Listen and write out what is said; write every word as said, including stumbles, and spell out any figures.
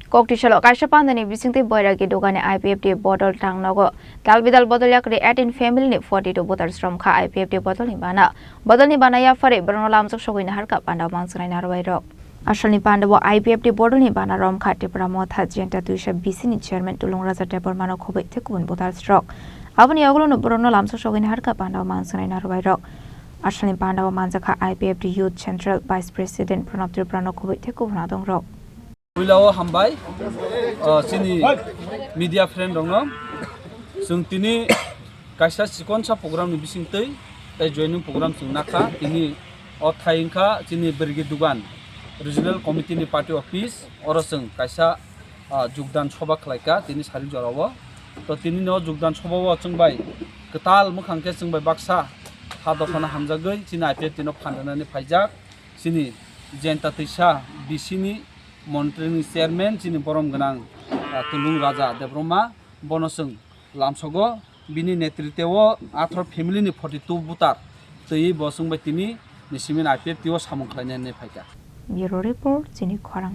Koktisalo kaisa pandani bisingtwi boiragi dugani I P F T bodol tangnogo. Dalbidal bodol yakri eighteen family ni forty two voters romkha I P F T bodolni bana. Bodolni bana yaphari borokno lamjak sogwi naharkha panda manswnai narwai rok. Asalni panda o I P F T bodolni bana romkha Tipra Motha Jayanta Twisa B C ni chairman Tulung Raja Debbarmano khobwi tei kubun voters rok. Aboni yagulono borokno lamjak sogwi naharkha panda manswnai narwai rok. Asalni panda o manjakha I P F T Youth Central Vice President Pranab Tripura no khobwi tei kubun adong rok. Puila o hambai, o, chini media friend rokno. Chwng tini kaisa chikonsa program ni bisingtwi tei joining program chwng nakha. Tini o thai wngkha chini Birgi Dugan Regional Committee ni party office, oro chwng kaisa, o, jugdan soba khlaikha tini sari jorao. To tini no jugdan soba o chwng bai kwtal mwkhang khe chwng bai baksa ha dophano hamjagwi chini I P F T no phan rwnani phaijak. Chini Jayanta Twisa B C ni monitoring chairman chini borom gwnang, ah, Tulung Raja Debbarma, bono chwng lamsogo, bini netritwo atharo family ni forty two voter twiwi bo chwng bai tini ni simi I P F T o samung khlainani phaikha. Bureau Report, chini khorang.